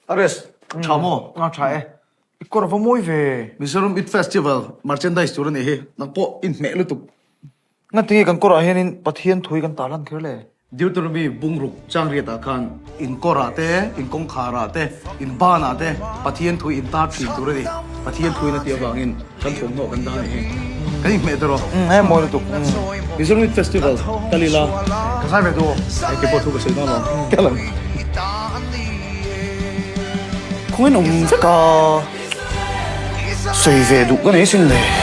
Ares, tha maw? A tha e. I kawr a va mawi ve. Mizoram Youth Festival merchandise tur a nih hi. Nang pawh inhmeh lutuk. Ngatinge kan kawrah hianin Pathian thui kan tah lan kher le? Deuteronomy bungruk changriatah khan in kawrah te, in kawngkharah te, in banah te Pathian thui in tar thin tur a ni. Pathian thuin a tih avangin kan thawmhnaw kan dah a nih hi. Kan inhmeh ta rawh. Umm he mawi lutuk. Mizoram Youth Festival kal ila. Ka zai ve duh aw. Hei keipawh thu ka sawi dawn alawm. Kal ang. Khawngaih in awm vek a. Sawi ve duh ka nei sin le.